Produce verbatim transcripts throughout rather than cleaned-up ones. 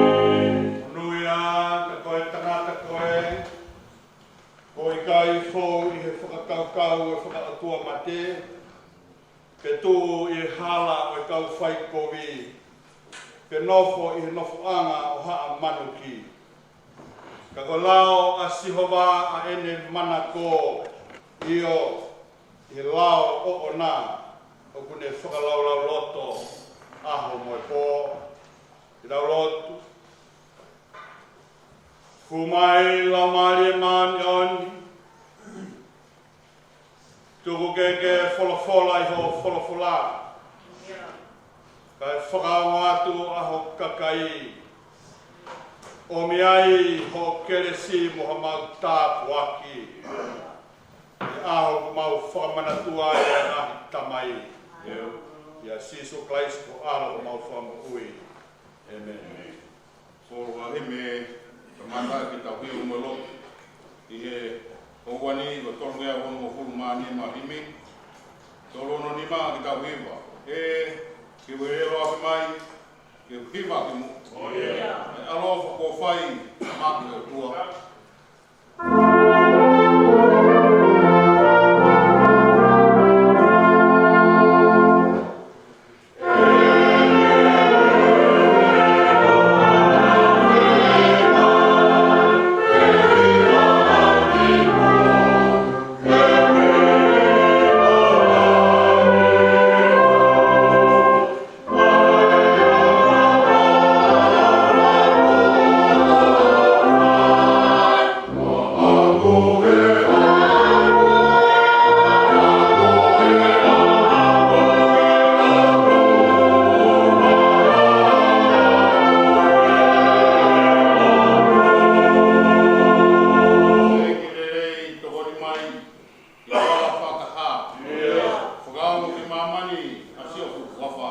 Monūʻia, ka ko e tangata ko ē, ʻoku ʻikai fou ʻi he fakakaukau ʻo e fakaʻotuamate, pe tuʻu ʻi he hala ʻo e kau faikovi, pe nofo ʻi he nofoʻanga ʻo haʻa manuki. Ka ko e lao ʻa Sihova ʻa ʻene manako, ʻio, ʻi he lao ʻoʻona ʻoku ne fakalaulauloto ʻaho mo e pō. Ke tau lotu. Hū mai Laumālie Māʻoniʻoni, tuku ke ke folofola ʻi hoʻo folofola, kae fakaongo atu ʻa ho kakai, ʻomi ai ho kelesi mo haʻamau tāpuaki, ʻi he ʻaho ʻoku mau fakamanatua ai ʻa e ngaahi tamai, ʻia Sīsū Kalaisi ko ho ʻAlo ko homau Fakamoʻui. ʻĒmeni. Solo ʻa e himi, kamata ke tau hiva mo e lotu. ʻI he ʻaho ni, ʻa e tolungeau onongofulu mā nima himi. Tolu ono nima ke tau hiva. ʻE, ke u ʻilo ʻa e mai, ke u hiva ki muʻa. ʻE ʻaloʻofa kuo fai, maʻa e ʻOtua. Ke lelei, tokoni mai, ʻi he ʻaho fakahā. Fakaongo ki māmani, ʻa siʻoku huafa.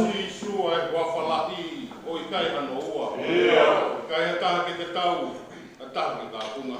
Sīsū ʻa e huafa lahi, ʻo ʻikai hano ua. ʻIkai ha taha ke tatau, ha taha ke kapunga.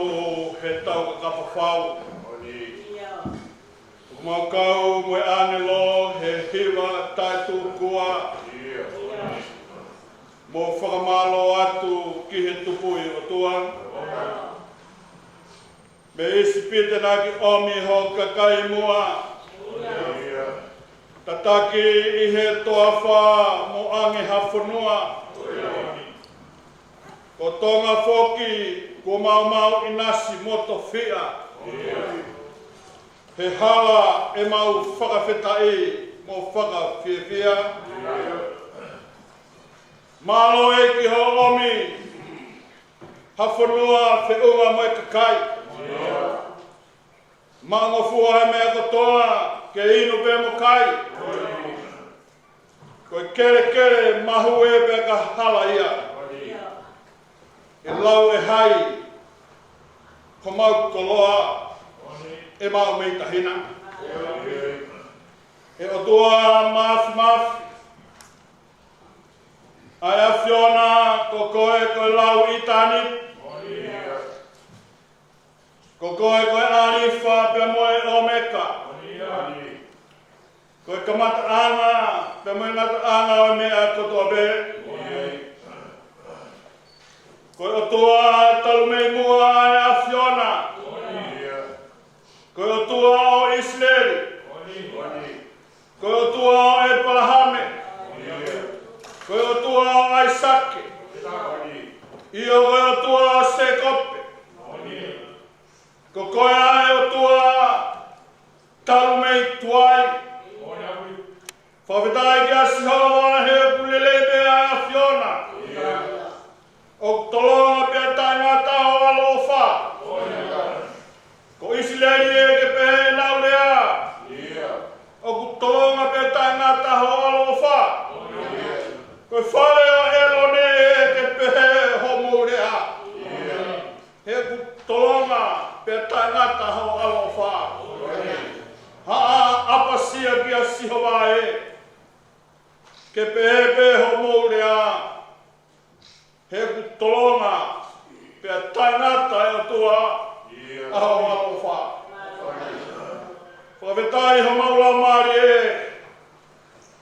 He tau kakapa fau. ʻOku mau kau mo e ʻāngelo he hiva taʻetūkua, mo fakamālō atu ki he Tupuʻi ʻOtua. Mei ʻIsipite naʻa ke ʻomi ho kakai muʻa, tataki ʻi he toafa mo ʻange ha fonua. Ko Tonga foki kuo maumau ʻinasi mo tofiʻa. He hala ʻemau fakafetaʻi mo fakafiefia. Mālō ʻEiki hoʻo ʻomi ha fonua feʻunga mo e kakai. Maʻungofua he meʻa kotoa ke inu pē mo kai. Ko e kelekele mahue pē ka hala ia. ʻE lau ʻe hai homau koloa ʻemau mei tahina. ʻE ʻOtua Māfimafi, ʻa e ʻAfiona, ko koe ko e lau ʻitāniti. Ko koe ko e ʻAlifa pea mo e ʻOmeka. Ko e kamataʻanga pea mo e ngataʻanga ʻo e meʻa kotoa pē. Ko e ʻOtua talu mei muʻa ʻa e ʻAfiona. Ko e ʻOtua ʻo ʻIsileli. Ko e ʻOtua ʻo ʻEpalahame. Ko e ʻOtua ʻo ʻAisake. ʻIo, ko e ʻOtua ʻo Sēkope. Ko koe ʻa e ʻOtua talu mei tuai. Fakafetaʻi kia Sihova he ʻoku lelei pē ʻa e ʻAfiona. ʻOku tolonga pea taʻengata hoʻo ʻaloʻofa. Ko ʻIsileli ʻe ke pehē ʻenau lea. ʻOku tolonga pea taʻengata hoʻo ʻaloʻofa. Ko e fale ʻo ʻElone ʻe ke pehē hoʻomou lea. He ʻoku tolonga pea taʻengata hoʻo ʻaloʻofa. Haʻapasia kia Sihova ē, ke pehē pē hoʻomou lea. He ʻoku tolonga pea taʻengata, ʻe ʻOtua, ʻa hoʻo ʻaloʻofa. Fakafetaʻi homau laumālie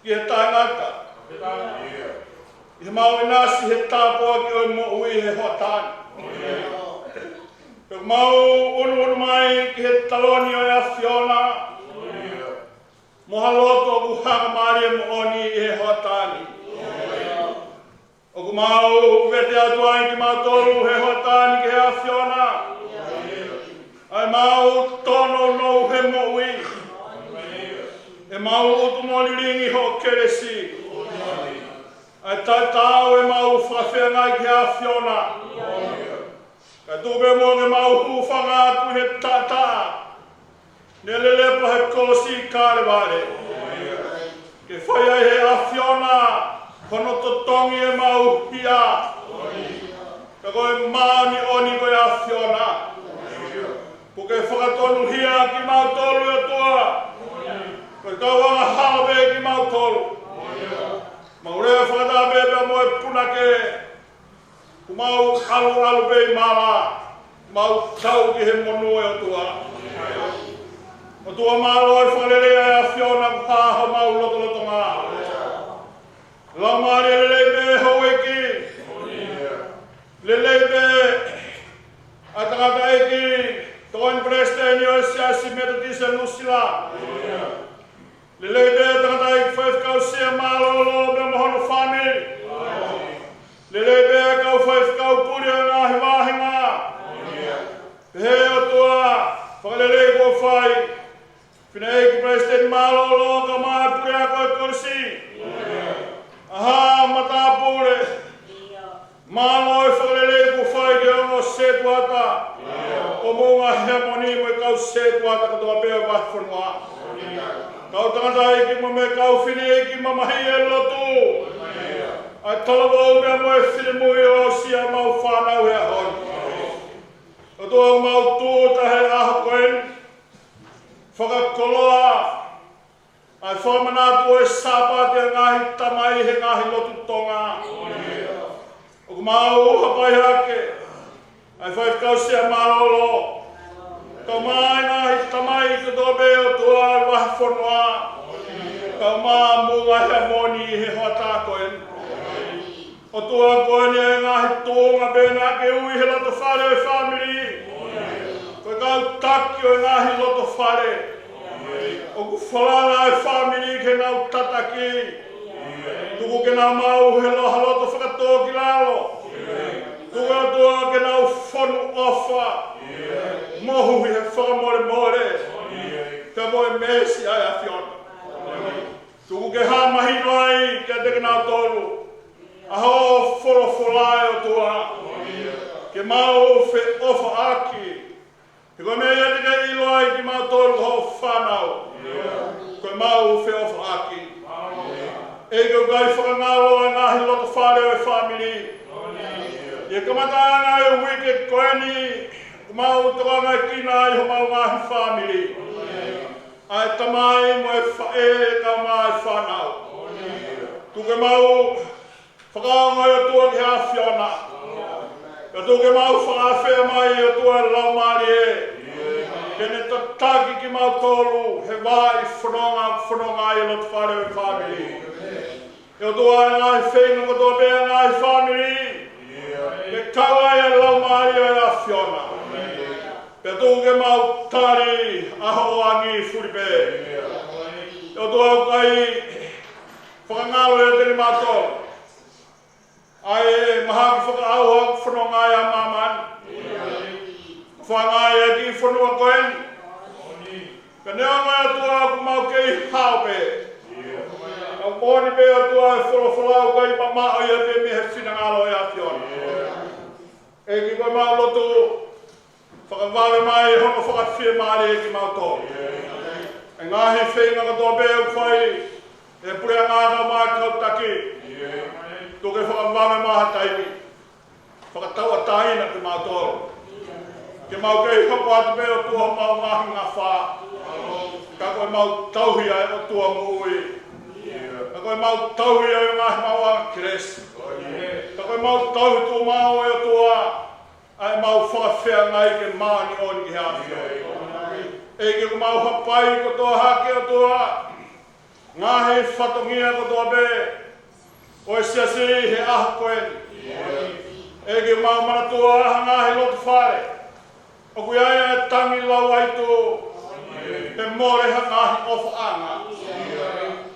ki he taʻengata. ʻI heʻemau ʻinasi he tāpuaki ʻo e moʻui he hoʻatā ni. Pea mau ʻunuʻunu mai ki he taloni ʻo e ʻAfiona. Mo ha loto ʻoku hangamālie moʻoni ʻi he hoʻatā ni. ʻOku mau vete atu ai kimautolu he hoʻatā ni ki he ʻAfiona. ʻA ʻemau tōnounou he moʻui. ʻEmau utu mo lilingi hoʻo kelesi. ʻA e taʻetaau ʻemau fakafeangai ki he ʻAfiona. Kae tuku pē muʻa ke mau hūfanga atu he taʻataʻa ne lelepa he kolosi Kalevale. Ke fai ai he ʻAfiona hono totongi ʻemau hia. Ka ko e māʻoniʻoni ko e ʻAfiona. Kuo ke fakatonuhia kimautolu, ʻe ʻOtua. Ko e kau angahala pē kimautolu. Mau lea fakataha pē pea mo e punake. Kuo mau ʻaluʻalu pē ʻi mala, mau tau ki he monū, ʻe ʻOtua. ʻOtua, mālō e fakalelei ʻa e ʻAfiona ko e hā homau lotolotonga. Laumālie lelei pē houʻeiki. Lelei pē ʻa e tangataʻeiki, tokoni palesiteni ʻo e Siasi Metotisi ʻa Nuʻusila. Lelei pē tangataʻeiki faifekau Sia Mālōlō pea mo hono fāmili. Lelei pē kau faifekau pule ʻo e ngaahi vāhenga. Pehē, ʻe ʻOtua, fakalelei kuo fai. Fineʻeiki palesiteni Mālōlō kae ʻumaʻā e puleako ʻo e kolisi. ʻA e matāpule. Mālō e fakalelei kuo fai ki he ongo setuata. ʻO Moʻunga Heamoni mo e kau setuata kotoa pē ʻo e vahefonua. Kau tangataʻeiki mo e kau fineʻeiki mamahi ʻi he lotu. ʻA e talavou pea mo e finemui ʻo aʻusia ʻemau fānau he ʻaho ni. ʻOtua, mau tūʻuta he ʻaho ko eni. Fakakoloa ʻa e fakamanatu ʻo e Sāpate ʻa e ngaahi tamai he ngaahi lotu Tonga. ʻOku mau hapai hake ʻA e faifekau sia mālōlō. Kae ʻumaʻā e ngaahi tamai kotoa pē ʻOtua ʻo e vahefonua. Kae ʻumaʻā Muʻa Heamoni he hoʻatā ko eni. ʻOtua, ko eni e ngaahi tuʻunga pē naʻa ke ui he loto fale ʻo e fāmili. Ko e kau taki ʻo e ngaahi loto fale. ʻOku falala e fāmili ke nau tataki. Tuku ke nau maʻu he loha loto fakatōkilalo. Tuku ʻOtua ke nau fonu ʻofa. Mohu ʻi he fakamolemole. Pea mo e meesi ʻa e ʻAfiona. Tuku ke hā mahino ai kiate kinautolu ʻa hoʻo folofola ʻe ʻOtua. Ke mau feʻofaʻaki. He ko e meʻa ia te ke ʻilo ai kimautolu ko hoʻo fānau. Ko ʻemau feʻofaʻaki. ʻEiki, ʻoku ʻikai fakangalo e ngaahi loto fale ʻo e fāmili. ʻI he kamataʻanga ʻo e uike ko eni, ʻoku mau tokangaekina ai homau ngaahi fāmili. ʻA e tamai mo e faʻē kae ʻumaʻā e fānau. Tuku ke mau fakaongo ʻe ʻOtua ki he ʻAfiona. Pea tuku ke mau fakaafeʻi mai ʻe ʻOtua e Laumālie. Ke ne tataki kimautolu he vahaʻa fononga, fononga ʻi he loto fale ʻo e fāmili. ʻE ʻOtua, ʻa e ngaahi feinga kotoa pē ʻa e ngaahi fāmili. Ke kau ai e Laumālie ʻo e ʻAfiona. Pea tuku ke mau tali ʻa hoʻo angi fulipē. ʻE ʻOtua, ʻoku ʻikai fakangalo ʻiate kimautolu ʻa e mahaki fakaʻauha ʻoku fononga ai ʻa māmani. Fanga ʻa e kiʻi fonua ko eni. Ka neongo ʻOtua ʻoku mau kei hao pē. Ka ʻoku moʻoni pē ʻOtua e folofola ʻoku ʻikai mamaʻo ia pē mei he finangalo ʻo e ʻAfiona. ʻEiki, ko ʻemau lotu, fakavave mai hono fakafiemālie kimautolu. ʻA e ngaahi feinga kotoa pē ʻoku fai ʻe he puleʻanga kae ʻumaʻā e kau taki. Tuku ke fakavave mai ha taimi. Fakatauʻatāina kimautolu. Ke mau kei hoko atu pē ʻOtua homau ngaahi ngafa. Ka ko ʻemau tauhi ʻa e ʻOtua moʻui. Ka ko ʻemau tauhi ʻa e ngaahi mau anga kelesi. Ka ko ʻemau tauhi tuʻumaʻu ʻe ʻOtua ʻa ʻemau fakafeangai ke māʻoniʻoni ki he ʻAfiona. ʻEiki, ʻoku mau hapai kotoa hake ʻOtua ngaahi fatongia kotoa pē ʻo e siasi he ʻaho ko eni. ʻEiki, mau manatua ha ngaahi loto fale ʻoku ʻi ai e tangi lauaitu, he mole ha ngaahi ʻofaʻanga.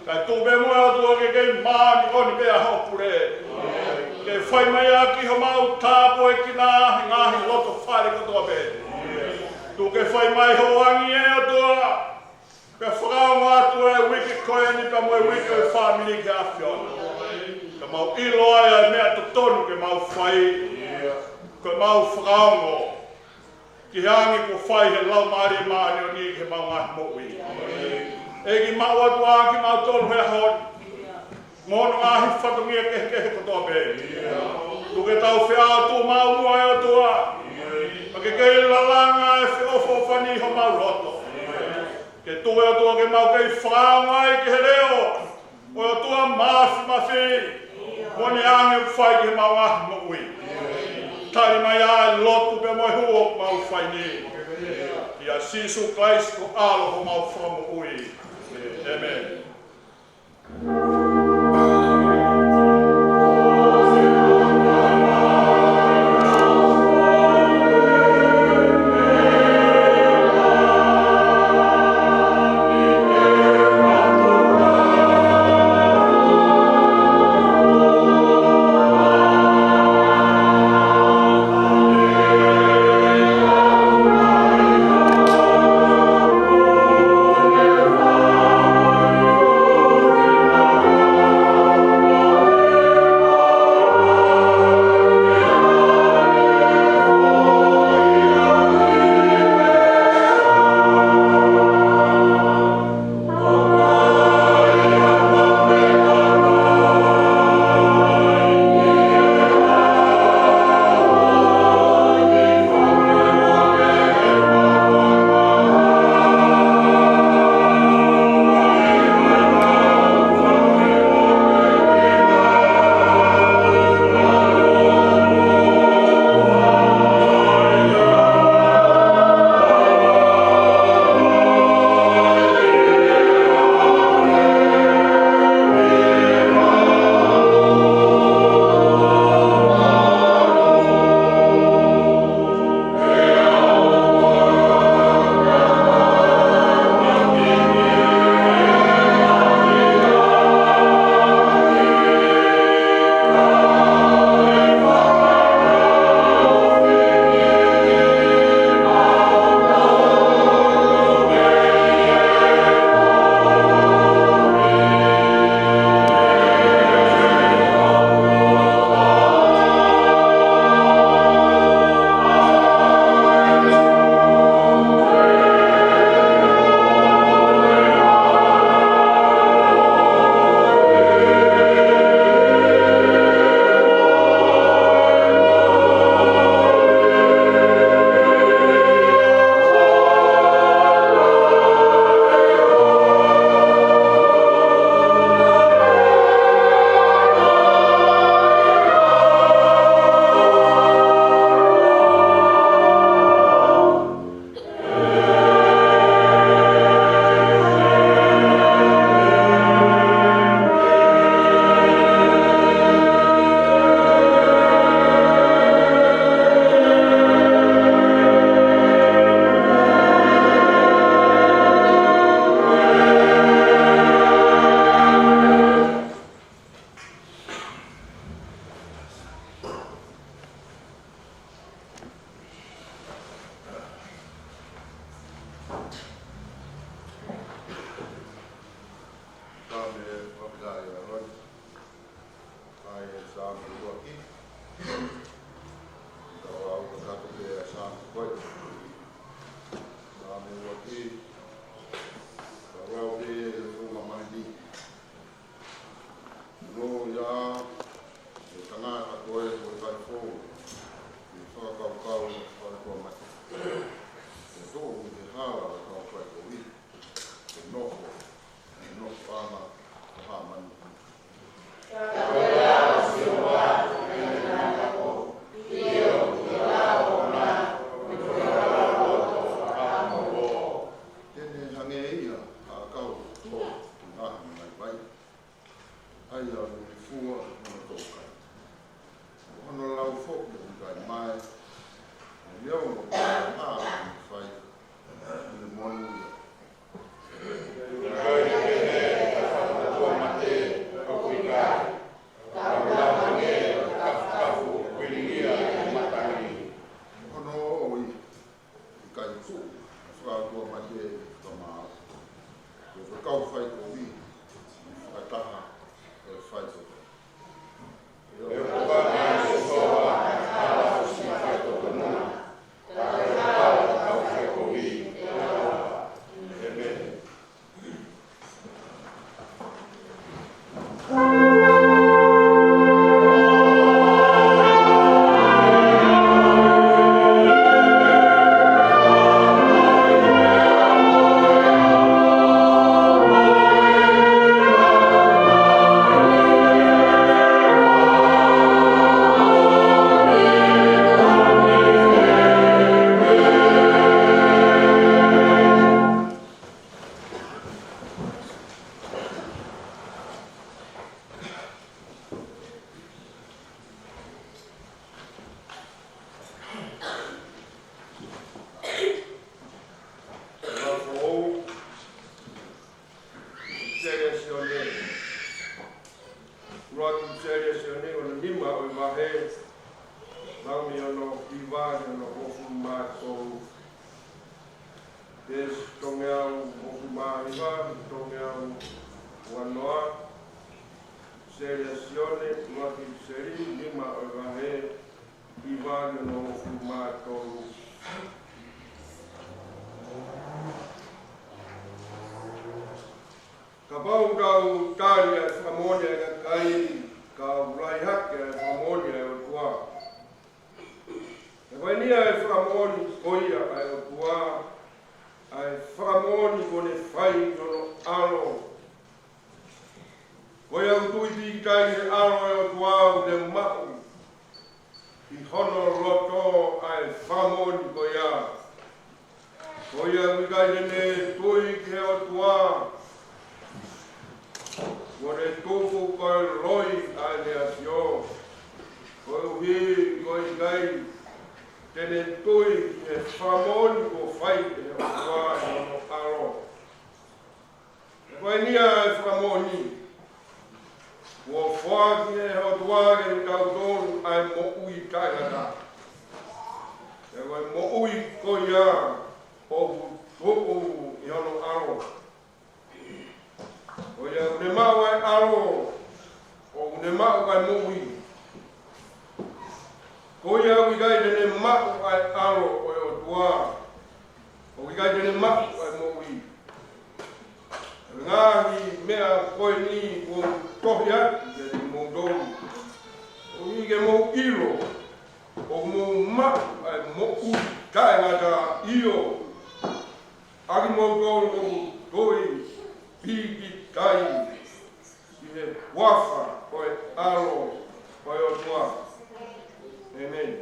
Kae tuku pē muʻa ʻOtua ke kei māʻoniʻoni pē ʻa hoʻo pule. Ke fai mai ʻaki homau tāpuekina he ngaahi loto fale kotoa pē. Tuku ke fai mai hoʻo angi ʻe ʻOtua. Pea fakaongo atu e uike ko eni pea mo e uike ʻo e fāmili ki he ʻAfiona. Ka mau ʻilo ai ʻa e meʻa totonu ke mau fai. Ko ʻemau fakaongo ki he angi kuo fai he Laumālie Māʻoniʻoni ki heʻemau ngaahi moʻui. ʻEiki, maʻu atu ʻa kimautolu he ʻaho ni. Mo hono ngaahi fatongia kehekehe kotoa pē. Tuku ke tau feʻao tuʻumaʻu muʻa ʻe ʻOtua. Pea ke kei lalanga e feʻofoʻofani ʻi homau loto. Ke tuku ʻe ʻOtua ke mau kei fakaongo ai ki he leʻo ʻo e ʻOtua Māfimafi. Mo ʻene angi ʻoku fai ki heʻemau ngaahi moʻui. Tali mai ʻa e lotu pea mo e hū ʻoku mau fai ni. ʻIa Sīsū Kalaisi ko e ʻAlo homau Fakamoʻui. ʻĒmeni. Saame ʻoku ʻi ai ʻa e ʻaho ni. ʻA e Saame ʻuluaki. Tau lau ʻo kakato pē ʻa e Saame ko ē. Saame ʻuluaki. Tau lau pē ʻi he foʻi mamahi ni. Nō ia, ʻe tangata ko ē ʻoku ʻikai fou ʻi he fakakaukau ʻo e fakaʻotuamate, ʻe toʻo ʻi he hala ʻo e kau faikovi, ʻe nofo, ʻe nofo ʻana ʻo hāmani. Te ne hangē ia ha ʻakau ʻoku tō ki he ngaahi mangai vai, ʻa ia ʻoku ne fua hono tōkai, ʻo hono lau foki ʻoku ʻikai mae, ʻa ia ʻoku ʻikai ha meʻa ʻe fai, ʻoku ne monūʻia. Hono ʻoʻoi, ʻikai tuʻu ʻa e fakaʻotuamate ʻi he fakamaau, ko e kau faikovi ʻoku fakataha ʻi he faitotonu. Sēlesi ʻo e, ʻuluaki Sēlesi ʻo e, ʻoku nima ʻo e vahe, lau mei hono hiva ki hono hongofulu mā tolu. Pēsi tolungeau hongofulu mā hiva, tolungeau ua noa. Sēlesi ʻo e, ʻuluaki Sēlesi, nima ʻo e vahe, hiva ki hono hongofulu mā tolu. Kapau ʻoku tau tali ʻa e fakamoʻoni ʻa e kakai, ka ʻoku lahi hake ʻa e fakamoʻoni ʻa e ʻOtua. He ko eni ʻa e fakamoʻoni ko ia ʻa e ʻOtua, ʻa e fakamoʻoni kuo ne fai ʻi hono ʻAlo. Ko ia ʻoku tui pīkitai ki he ʻAlo ʻo e ʻOtua ʻoku ne maʻu ʻi hono loto ʻa e fakamoʻoni ko ia. Ko ia ʻoku ʻikai te ne tui ki he ʻOtua, kuo ne tupu ko e loi ʻa ʻene ʻAfio, koeʻuhi ko e ʻikai te ne tui ki he fakamoʻoni kuo fai ʻe he ʻOtua ʻi hono ʻAlo. He ko eni ʻa e fakamoʻoni, kuo foaki ʻe he ʻOtua kiate kitautolu ʻa e moʻui taʻengata. He ko e moʻui ko ia ʻoku tuʻu ʻi hono ʻAlo. Ko ia ʻoku ne maʻu ʻa e ʻAlo, ʻoku ne maʻu ʻa e moʻui. Ko ia ʻoku ʻikai te ne maʻu ʻa e ʻAlo ʻo e ʻOtua, ʻoku ʻikai te ne maʻu ʻa e moʻui. Ko e ngaahi meʻa ko eni kuo u tohi atu kiate kimoutolu, koeʻuhi ke mou ʻilo ʻoku mou maʻu ʻa e moʻui taʻengata, ʻio, ʻa kimoutolu ʻoku tui pīkitai ki he huafa ʻo e ʻAlo ʻo e ʻOtua. ʻĒmeni.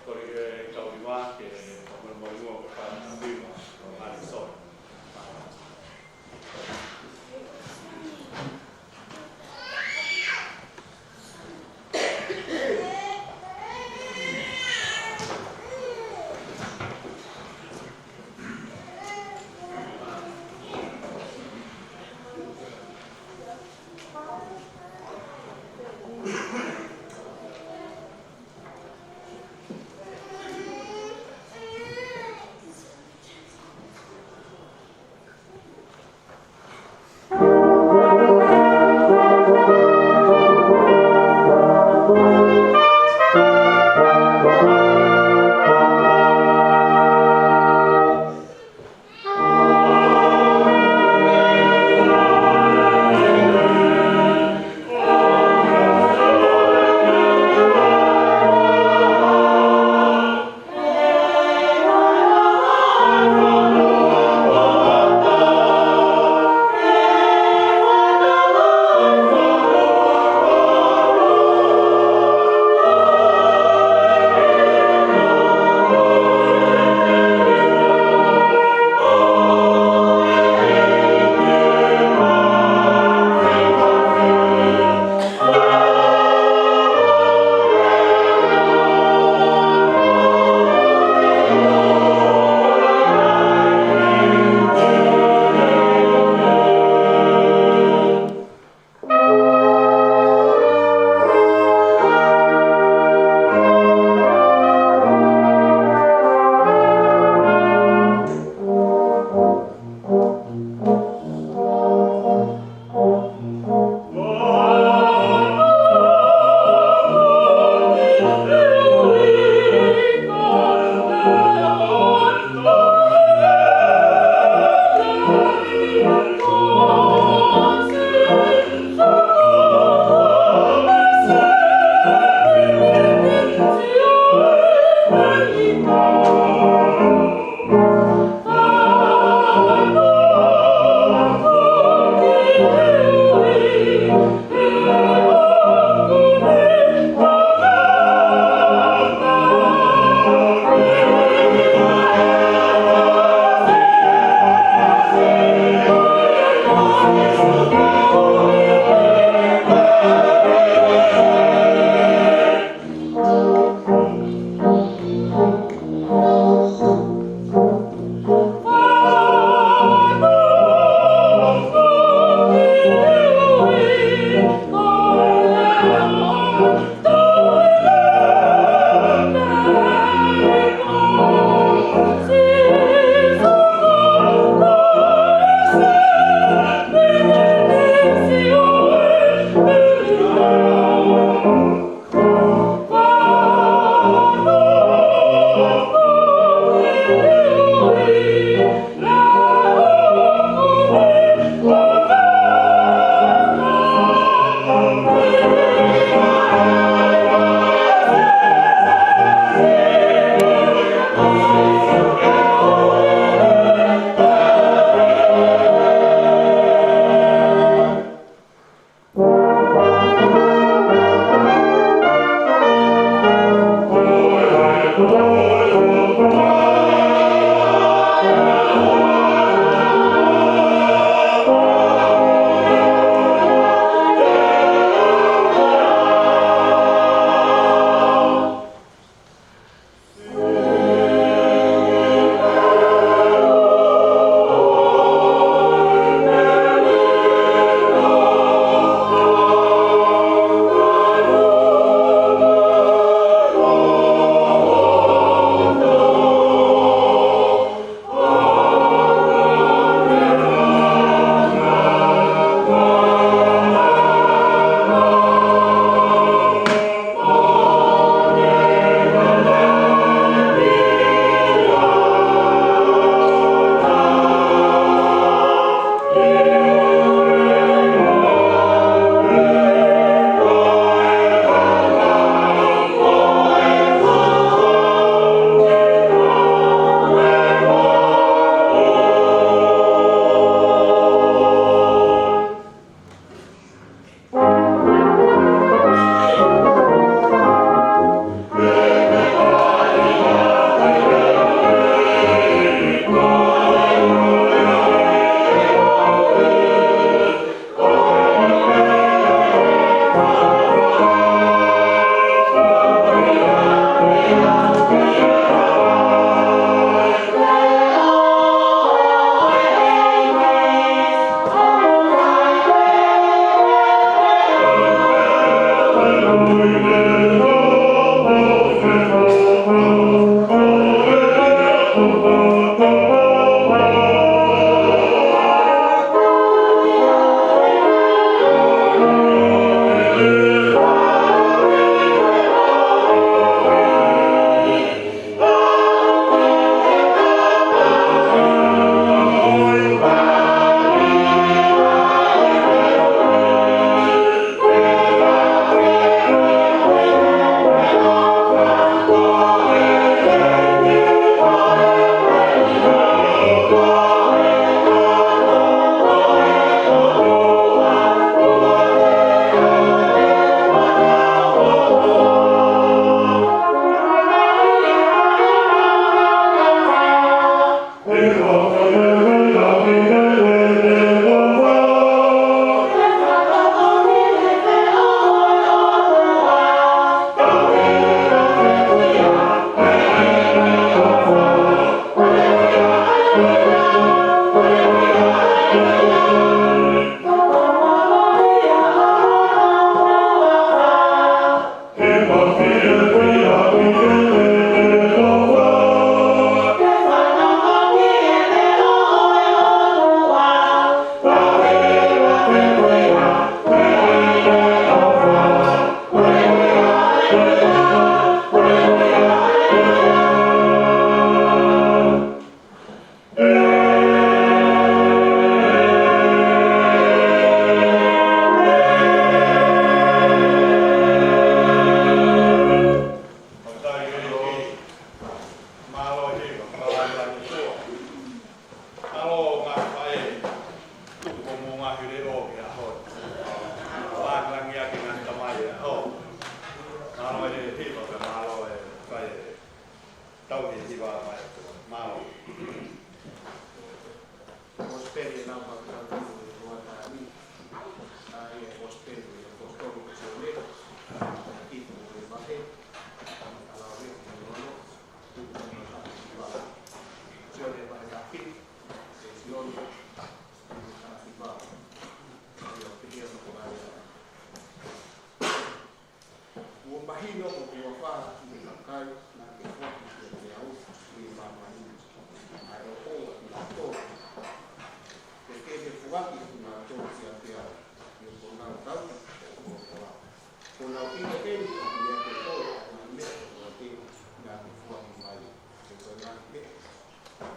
Kole ke tau lima ke fakamolemole muʻa ko e fakamolemole muʻa ko e fakamolemole.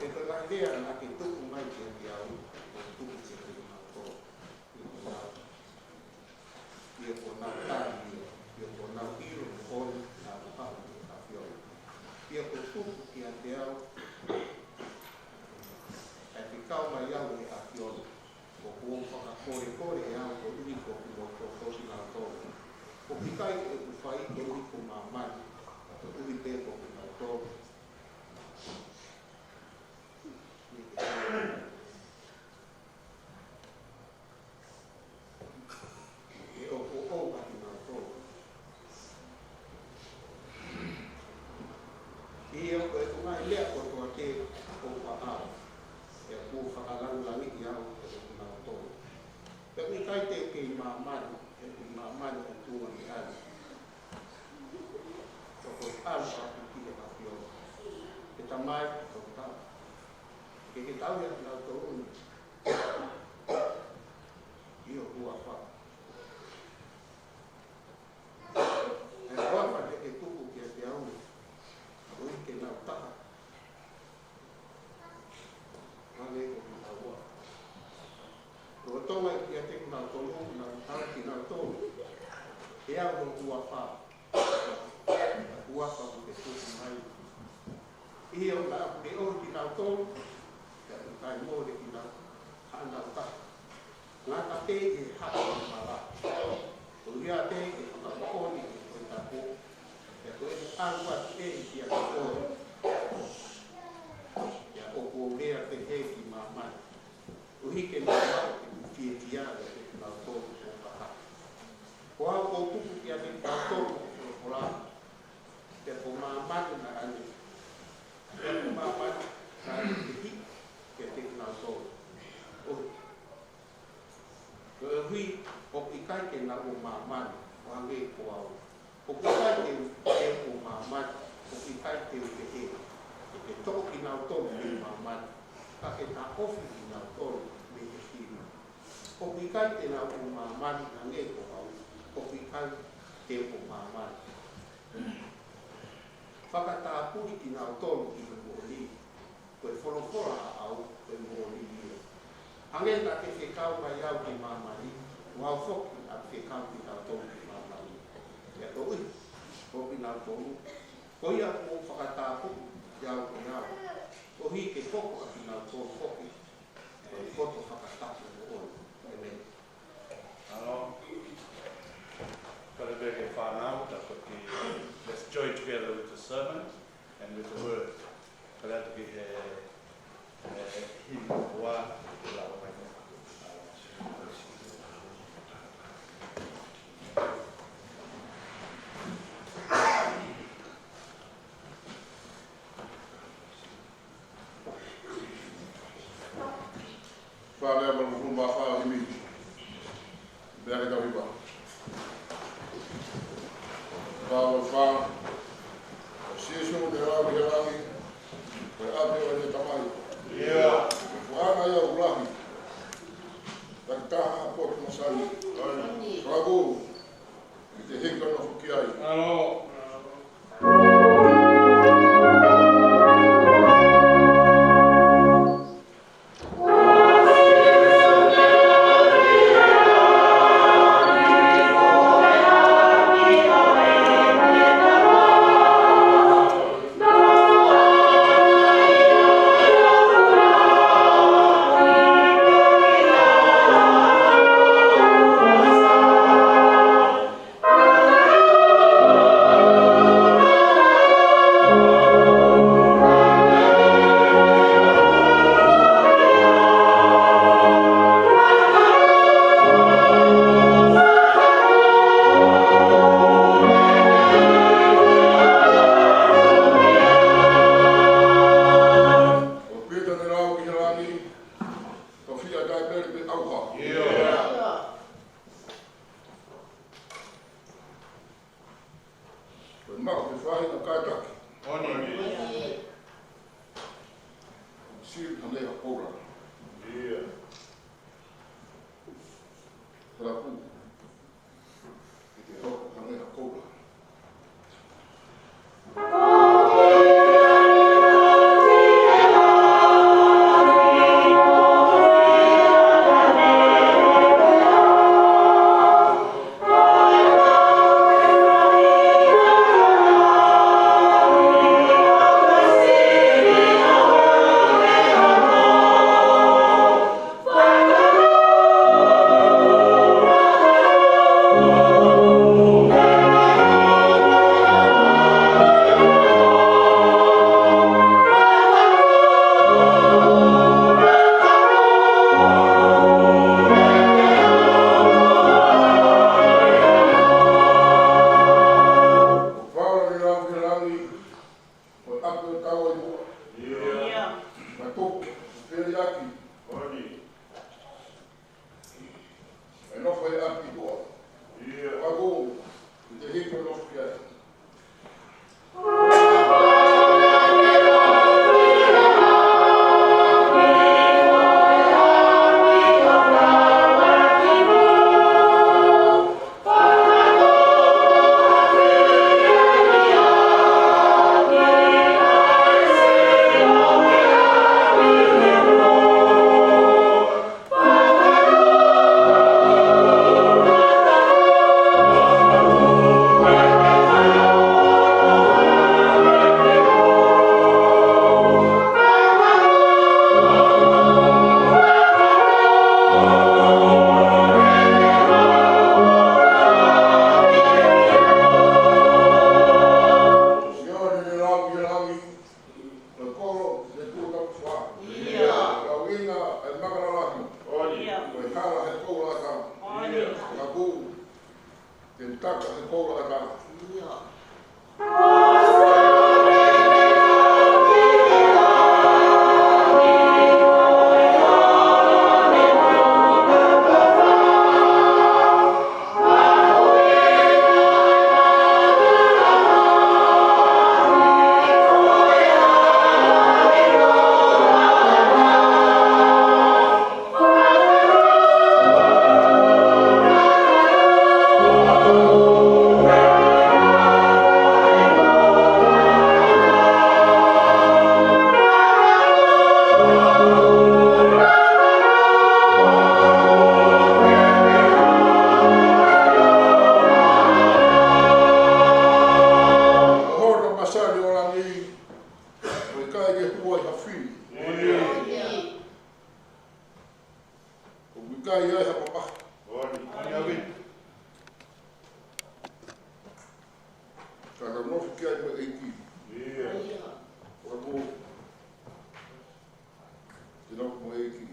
He ko e ngaahi lea naʻa ke tuku mai kiate au, kuo u tuku kiate kinautolu. ʻIo, kuo nau, ʻio, kuo nau tali ia, ʻio, kuo nau ʻilo moʻoni naʻa ku haʻu mei he ʻAfiona. ʻIo, kuo tuku kiate au ʻa e fekau mai au mei he ʻAfiona, ʻoku ou fakakolekole au koeʻuhi ko kimoutolu, ko kinautolu. ʻOku ʻikai ke u fai koeʻuhi ko māmani, ka koeʻuhi pē ko kinautolu. Ke ʻoʻou ʻa kinautolu. ʻIo, ko e ngaahi lea kotoa pē ʻoku ou faʻa ʻai, ʻoku fakalāngilangiʻi au ʻe kinautolu. Pea ʻoku ʻikai te u kei māmani, he ʻoku māmani ʻa e tuongaʻane. Ko e ʻalu atu ki he ʻAfiona. He Tamai, ko e tau. Ke ke tauhi ʻa kinautolu ni ʻi ho huafa. ʻI he huafa naʻa ke tuku kiate au ni, koeʻuhi ke nau taha hangē ko ho huafa. Lolotonga ʻiate kinautolu, nau tauhi kinautolu ʻe ho huafa. Huafa kuo ke tuku mai. ʻIo, naʻa ke ʻomi kinautolu, pea ʻikai mole kinautolu, haʻanau taha. Ngata pē ʻi he haʻa ʻo e mala. Ko ia pē ʻe fakamoʻoni ʻe koe tapu. Pea ko e ʻalu atu eni kiate koe. Pea ʻoku ou lea pehē ki māmani. Koeʻuhi ke nau aʻu ki he fiefia ʻo kinautolu ʻoku ou fakahā. Ko au ʻoku ou tuku kiate kinautolu ʻa e folofola, pea ko māmani naʻa ne, pea ko māmani naʻa ne fehiʻa kiate kinautolu. ʻO, koeʻuhi ʻoku ʻikai ke nau ʻo māmani, ʻo hangē ko au. ʻOku ʻikai te u, te u ʻo māmani, ʻoku ʻikai te u fehiʻa ke ke toʻo kinautolu mei māmani, ka ke taʻofi kinautolu mei he fili. ʻOku ʻikai te nau ʻo māmani hangē ko au, ʻoku ʻikai te u ʻo māmani. Fakatapui kinautolu ʻi he moʻoni, ko e folofola ʻaʻau, ko e moʻoni ia. Hangē naʻa ke fekau mai au ki māmani, ʻoku ou foki ʻo fekau kinautolu ki māmani. Pea koeʻuhi ko kinautolu, ko ia kuo fakatapui au ʻe au, koeʻuhi ke hoko ʻa kinautolu foki ko e poto fakatapu moʻoni. ʻĒmeni. Mālō. Kole pē ki he fānau, ta ko ki, let's join together with the sermon and with the word. Kole atu ki he, he himi ua, ke lava mai. Fale a malu kuma fa himi. Meʻa ke tau hiva. Fa, fa. ʻO Sīsū ne lau ki he langi, ko e ʻapi ʻo ʻene Tamai. ʻIo. Ko e Foha ia ʻoku lahi. Taki taha ʻa e potu masani. Fakaku. Ki he ʻEiki ʻo nofo ki ai. Mālō. Ko Pita ne lau ki he langi, ko e fia taʻe pele pe ʻauha. ʻIo. Ko e maʻu ke fai na kātaki. ʻOni. Sili hangē ha koula. ʻIo. Talaku. Ke te hoko hangē ha koula. ʻAki. Moʻoni. ʻE nofo he ʻapi koa. ʻIo. Ako, ʻi te hiko nofo ki ai. Ko e kolo, ʻe tuʻu tapu fā. ʻIo. Kau ina, ʻe makalalahi. ʻIo. Ko e hala he koula ʻa tala. ʻIo. Kapu, te taka he koula ʻa tala. ʻIo. Hono masani ʻo langi, ʻoku ʻikai ke hua ʻi ha fili. ʻOku ʻikai ai ha papa. Ka ka nofo ki ai mo e ʻEiki. ʻOku ke nofo mo e ʻEiki.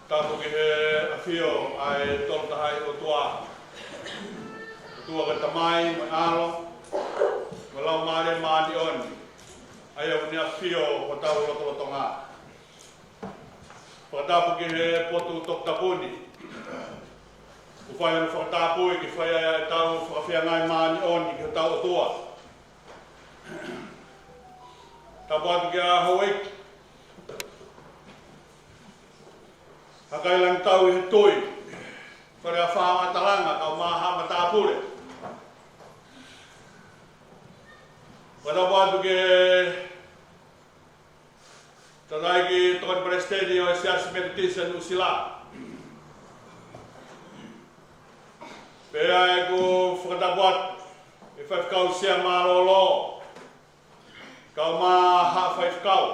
Tapu ki he ʻafio ʻa e Tolu Tahaʻi ʻOtua. ʻOtua ko e Tamai, mo e ʻAlo, mo e Laumālie Māʻoniʻoni. ʻA ia ʻoku ne ʻafio ʻi hotau lotolotonga. Fakatapu ki he potu toputapu ni. ʻOku fai hono fakatapu ke fai ai ʻetau fakafeangai māʻoniʻoni ki hotau ʻOtua. Tapu atu kia Houʻeiki Hakailangitau ʻi he tui. Fale ʻa Faʻa Matalanga, kau mai ha matāpule. Fakatapu atu ki he Tangataʻeiki Tokoni Palesiteni ʻo e Siasi Metotisi ʻa Nuʻusila. Pea ʻoku fakatapu atu ki he Faifekau Sea Mālōlō, kau mai ha faifekau.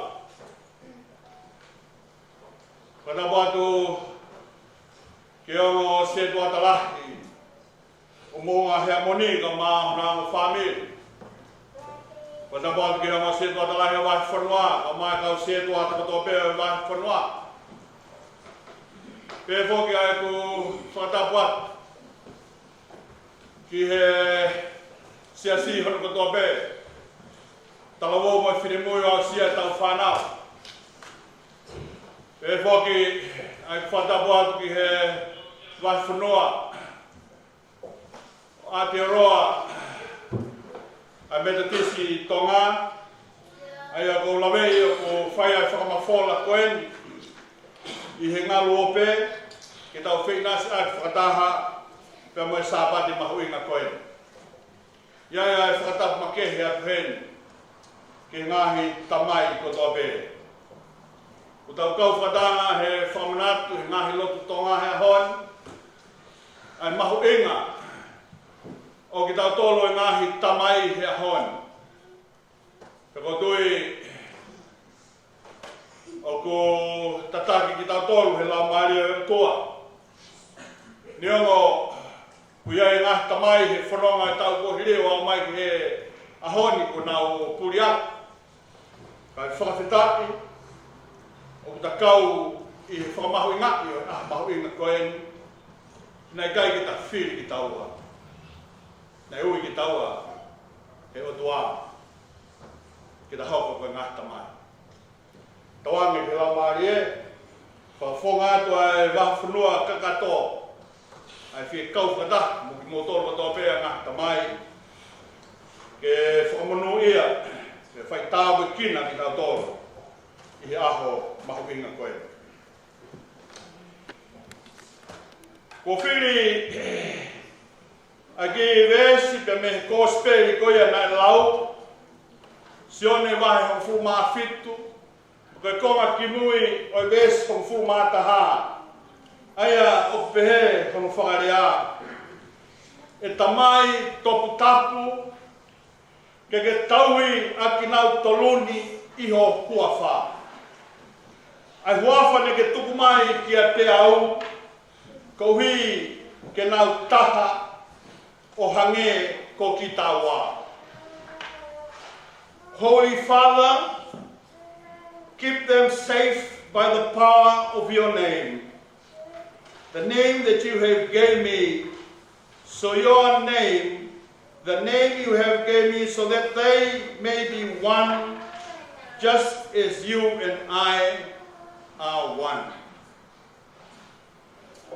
Fakatapu atu ki he ongo sētuata lahi ʻo Moʻunga Heamoni, kau mai hono ongo fāmili. Fakatapu atu ki he ongo sētuata lahi ʻo Vahefonua, kau mai kau sētuata kotoa pē ʻo Vahefonua. Pehē foki ʻoku fakatapu atu ki he siasi hono kotoa pē, talavou mo e finemui, ʻo aʻusia ʻetau fānau. Pehē foki ʻoku fakatapu atu ki he Vahefonua ʻo Aotearoa ʻa e Metotisi Tonga, ʻa ia ʻoku ou laveʻi ʻoku Fai ʻa e fakamafola ko eni ʻi he ngaluope, ke tau feʻinasiʻaki fakataha pea mo e Sāpate mahuʻinga ko eni. ʻI ai ʻa e fakatapu makehe atu heni ki he ngaahi tamai kotoa pē. ʻOku tau kau fakataha he fakamanatu he ngaahi lotu Tonga he ʻaho ni, ʻa e mahuʻinga ʻo kitautolu e ngaahi tamai he ʻaho ni. Pea ʻoku ou tui ʻoku tataki kitautolu he Laumālie ʻo e ʻOtua. Neongo ʻoku ʻi ai e ngaahi tamai he fononga ʻetau kuo hili ʻo aʻu mai ki he ʻaho ni kuo nau puli atu. Kae fakafetaʻi, ʻoku ta kau ʻi he fakamahuʻingaʻi ʻo e ʻaho mahuʻinga ko eni. Naʻe ʻikai ke ta fili kitaua. Naʻe ui kitaua ʻe he ʻOtua ke ta hoko ko e ngaahi tamai. Tauange ki he Laumālie, fakafofonga atu ʻa e vahafonua kakato, ʻa e fie kau fakataha mo kimoutolu kotoa pē ʻa e ngaahi tamai, ke fakamonūʻia, ke fai tāpuekina kitautolu ʻi he ʻaho mahuʻinga ko eni. Ko e fili ʻa e kiʻi veesi pea mei he Kosipeli ko ia naʻe lau, Sione vahe hongofulu mā fitu, ko e konga kimui ʻo e veesi hongofulu mā taha. ʻA ia ʻoku pehē hono fakalea: ʻE Tamai toputapu, ke ke tauhi ʻa kinautolu ni ʻi ho huafa, ʻa e huafa naʻa ke tuku mai kiate au, koeʻuhi ke nau taha ʻo hangē ko kitaua. Holy Father, keep them safe by the power of your name, the name that you have gave me, so your name, the name you have gave me, so that they may be one, just as you and I are one.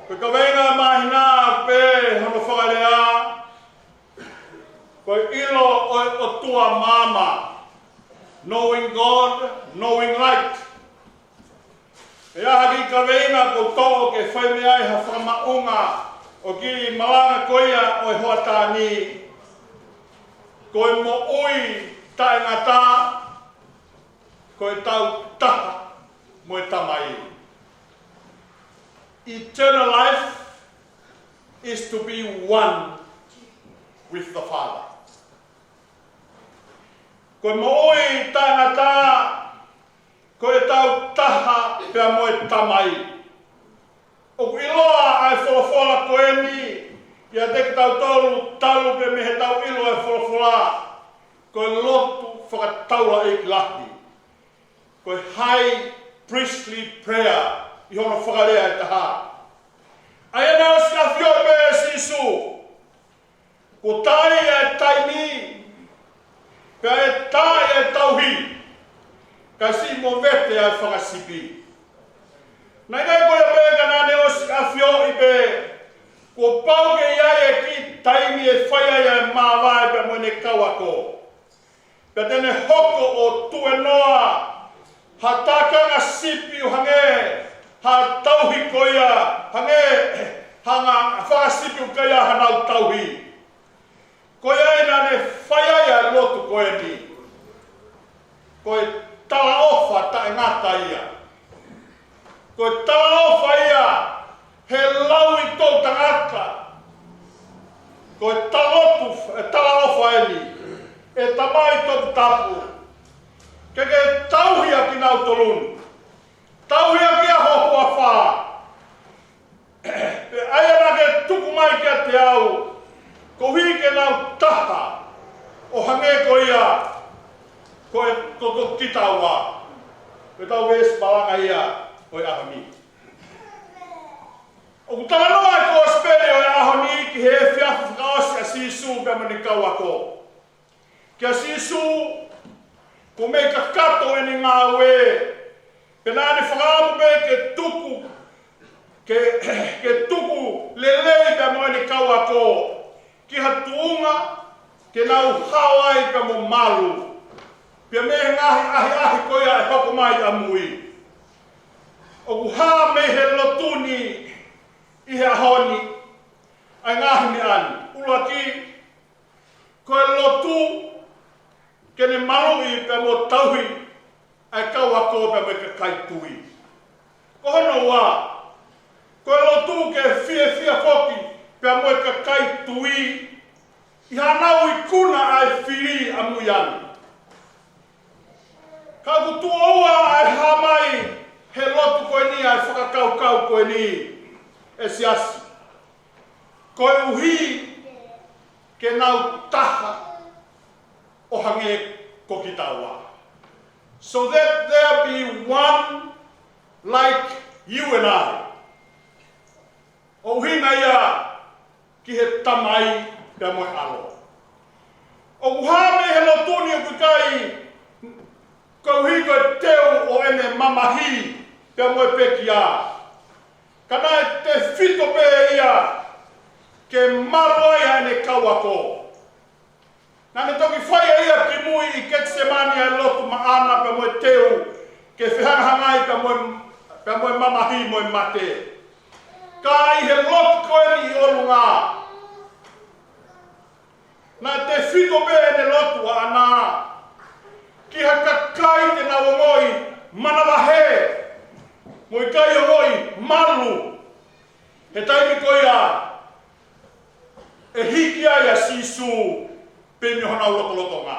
Ko e kaveinga mahino pē hono fakalea, ko e ʻilo ʻo e ʻOtua maama, knowing God, knowing light. ʻI ai ha kiʻi kaveinga ʻoku ou toʻo ke fai mei ai ha fakamaʻunga ʻo e kiʻi malanga ko ia ʻo e hoʻatā ni, ko e moʻui taʻengata, ko e tau taha mo e Tamai. Eternal life is to be one with the Father. Ko e moʻui taʻengata, ko e tau taha pea mo e Tamai. ʻOku ʻiloa ʻa e folofola ko eni ʻiate kitautolu talu pē mei heʻetau ʻilo ʻa e folofola, ko e lotu fakataulaʻeiki lahi. Ko e high priestly prayer ʻi hono fakalea ʻe taha. ʻA ia naʻe ʻosi ʻafioʻi pē ʻe Sīsū kuo tā ʻa e taimi, pea ʻe tā ʻa e tauhi, kae siʻi movete ʻa e fanga sipi. Naʻe ʻikai ko ia pē, ka naʻa ne ʻosi ʻafioʻi pē kuo pau ke ʻi ai e kiʻi taimi ʻe fai ai ʻa e māvae pea mo ʻene kau ako. Pea te ne hoko ʻo tuēnoa ha tākanga sipi ʻo hangē ha tauhi ko ia, hangē ha ngaahi fanga sipi ʻoku ʻi ai hanau tauhi. Ko ia ai naʻa ne fai ai ʻa e lotu ko eni. Ko e talaʻofa taʻengata ia. Ko e talaʻofa ia he lauʻi toʻutangata. Ko e talotu, e talaʻofa eni, ʻe Tamai toputapu, ke ke tauhi ʻa kinautolu ni. Tauhi ʻaki ʻa ho huafa. Pea ʻa ia naʻa ke tuku mai kiate au, koeʻuhi ke nau taha, ʻo hangē ko ia, ko e, ko, ko kitaua. Ko ʻetau veesi malanga ia ʻo e ʻaho ni. ʻOku talanoa e Kosipeli ʻo e ʻaho ni ki he efiafi fakaʻosi ʻa Sīsū pea mo ʻene kau ako. Kia Sīsū, kuo mei kakato ʻene ngāue, pea naʻa ne fakaʻamu pē ke tuku, ke, ke tuku lelei pea mo ʻene kau ako ki ha tuʻunga ke nau hao ai pea mo malu. Pea mei he ngaahi ʻahiʻahi ko ia ʻe hoko mai ʻamui. ʻOku hā mei he lotu ni ʻi he ʻaho ni ʻa e ngaahi meʻa ni. ʻUluaki, ko e lotu ke ne maluʻi pea mo tauhi ʻa e kau ako pea mo e kakai tui. Ko hono ua, ko e lotu ke fiefia foki pea mo e kakai tui ʻi haʻanau ikuna ʻa e fili ʻamui ange. Ka ʻoku tuʻo ua ʻa e hā mai he lotu ko eni, ʻa e fakakaukau ko eni, ʻe siasi. Koeʻuhi ke nau taha ʻo hangē ko kitaua. So that there be one like you and I. ʻUhinga ia ki he Tamai pea mo e ʻAlo. ʻOku hā mei he lotu ni ʻoku ʻikai koeʻuhi ko e teu ʻo ʻene mamahi pea mo e pekia. Ka naʻe tefito pē ia ke malu ai ʻa ʻene kau ako. Naʻa ne toki fai ʻe ia kimui ʻi Ketisemani ʻa e lotu maʻana pea mo e teu ke fehangahangai pea mo e, pea mo e mamahi mo e mate. Ka ʻi he lotu ko eni ʻi ʻolunga, naʻe tefito pē ʻene lotu ʻaʻana ki ha kakai te nau ongoʻi manavahē mo ʻikai ongoʻi malu he taimi ko ia ʻe hiki ai ʻa Sīsū pē mei honau lotolotonga.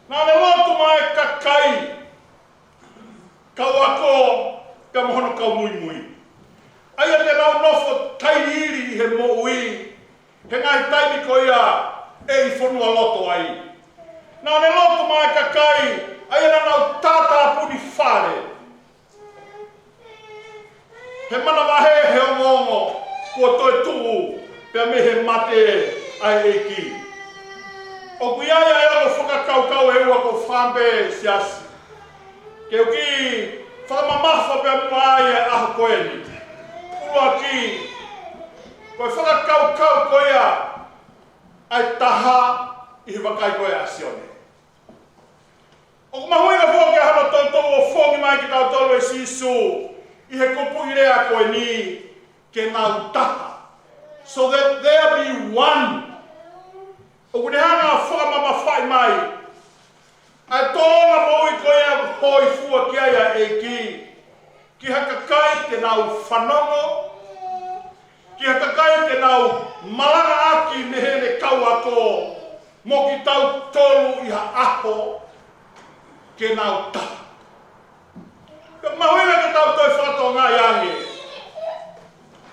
Naʻa ne lotu maʻa e kakai, kau ako, pea mo hono kau muimui, ʻa ia te nau nofo tailiili ʻi he moʻui he ngaahi taimi ko ia ʻe ʻi fonua loto ai. Naʻa ne lotu maʻa e kakai ʻa ia naʻa nau tātāpuni fale he manavahē he ongoongo kuo toetuʻu pea mei he mate ʻa e ʻEiki. ʻOku ʻi ai ʻa e ongo fakakaukau ʻe ua ʻoku ou fakaʻamu pē, siasi, ke u kiʻi fakamamafa pea muʻa ai ʻa e ʻaho ko eni. ʻUluaki, ko e fakakaukau ko ia ʻa e taha ʻi he vakai ko ia ʻa Sione. ʻOku mahuʻinga foki ʻa hono toutou ʻofongi mai kitautolu ʻe Sīsū ʻi he kupuʻi lea ko eni, ke nau taha. So that there be one. ʻOku ne hanga ʻo fakamamafaʻi mai ʻa e tōʻonga moʻui ko ia ʻoku hōifua ki ai ʻa e ʻEiki ki ha kakai te nau fanongo, ki ha kakai te nau malangaʻaki mei heʻene kau ako, mo kitautolu ʻi ha ʻaho ke nau taha. Pea mahuʻinga ke tau toe fakatokangaʻi ange,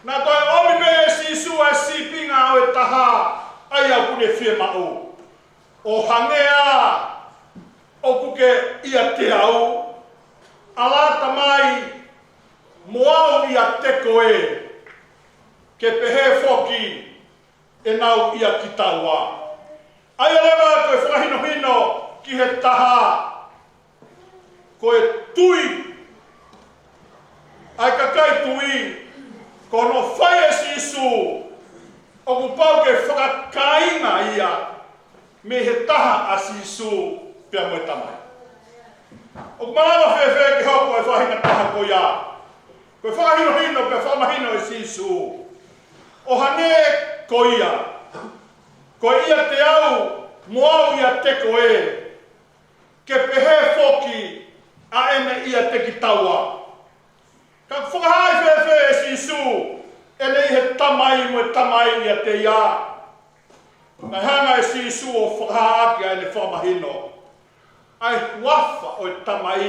naʻe toe ʻomi pē ʻe Sīsū ʻa e sīpinga ʻo e taha, ʻa ia ʻoku ne fiemaʻu. ʻO hangē ʻoku ke ʻiate au, ʻAla Tamai, mo au ʻiate koe, ke pehē foki ʻenau ʻiate kitaua. ʻA ia leva ko e fakahinohino ki he taha, ko e tui ʻa e kakai tui, ko hono fai ʻe Sīsū, ʻoku pau ke fakakāinga ia mei he taha ʻa Sīsū pea mo e Tamai. ʻOku malava fēfē ke hoko e faʻahinga taha ko ia? Ko e fakahinohino pea fakamahino ʻe Sīsū, ʻo hangē ko ia, ko e ʻiate au, mo au ʻiate koe, ke pehē foki ʻa ʻene ʻiate kitaua. Ka fakahā fēfē ʻe Sīsū ʻene ʻi he Tamai mo e Tamai ʻiate ia? Naʻe hanga ʻe Sīsū ʻo fakahā ʻaki ʻa ʻene fakamahino ʻa e huafa ʻo e Tamai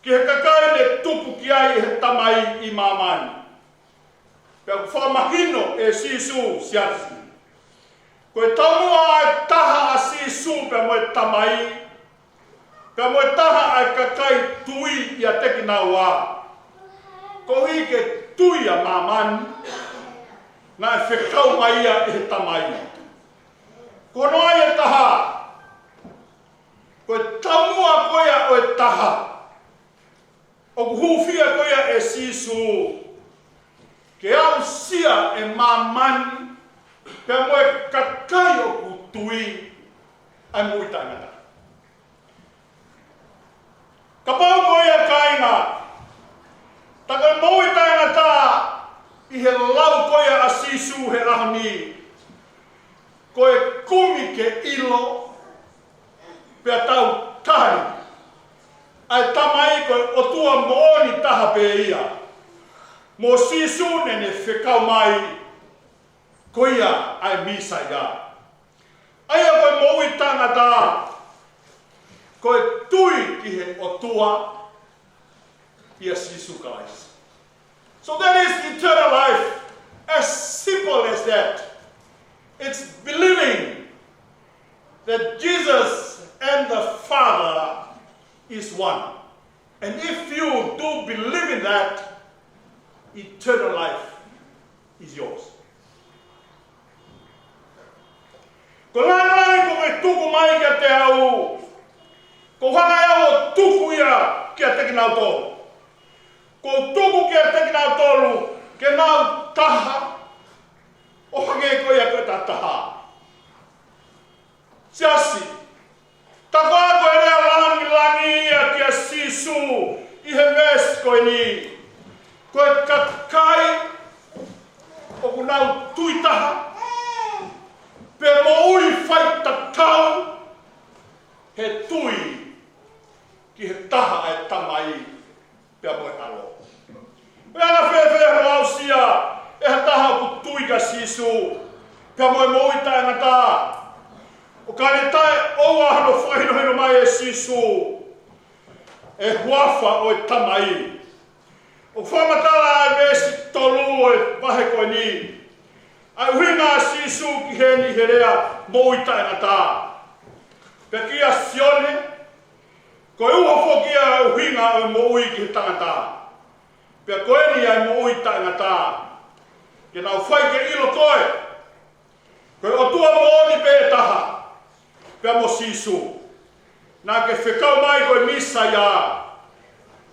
ki he kakai ne tupu ki ai ʻe he Tamai ʻi māmani. Pea ʻoku fakamahino ʻe Sīsū, siasi, ko e taumuʻa ʻa e taha ʻa Sīsū pea mo e Tamai, pea mo e taha ʻa e kakai tui ʻiate kinaua, koeʻuhi ke tui ʻa māmani, naʻe fekau mai ia ʻe he Tamai. Ko hono ʻai e taha, ko e taumuʻa ko ia ʻo e taha, ʻoku hūfia ko ia ʻe Sīsū ke aʻusia ʻe māmani pea mo e kakai ʻoku tui ʻa e moʻui taʻengata. Kapau ko ia kāinga, tā ko e moʻui taʻengata ʻi he lau ko ia ʻa Sīsū he ʻaho ni, ko e kumi ke ʻilo, pea tau tali ʻa e Tamai ko e ʻOtua moʻoni taha pē ia, mo Sīsū naʻa ne fekau mai ko ia ʻa e Mīsaia. ʻA ia ko e moʻui taʻengata, ko e tui ki he ʻOtua ʻia Sīsū Kalaisi. So that is eternal life, as simple as that. It's believing that Jesus and the Father is one. And if you do believe in that, eternal life is yours. Ko e lāngilangi kuo ke tuku mai kiate au, ʻoku ou hanga ʻe au ʻo tuku ia kiate kinautolu. ʻOku ou tuku kiate kinautolu ke nau taha, ʻo hangē ko ia ko e taha. Siasi, tā ko ā ko e lea lāngilangi ia kia Sīsū ʻi he veesi ko eni. Ko e kakai ʻoku nau tui taha, pea moʻui faitatau he tui ki he taha ʻa e Tamai pea mo e ʻAlo. Pea ʻe fēfē hono aʻusia ʻe ha taha ʻoku tui kia Sīsū pea mo e moʻui taʻengata, ʻo ka ne taʻeʻoua hono fakahinohino mai ʻe Sīsū e huafa ʻo e Tamai? ʻOku fakamatala ʻa e veesi tolu ʻo e vahe ko eni ʻa e ʻuhinga ʻa Sīsū ki heni he lea moʻui taʻengata. Pea kia Sione, ko e uho foki ia ʻo e ʻuhinga ʻo e moʻui ki he tangata. Pea ko eni ʻa e moʻui taʻengata, ke nau fai ke ʻilo koe, ko e ʻOtua moʻoni pē taha, pea mo Sīsū naʻa ke fekau mai ko e Mīsaia.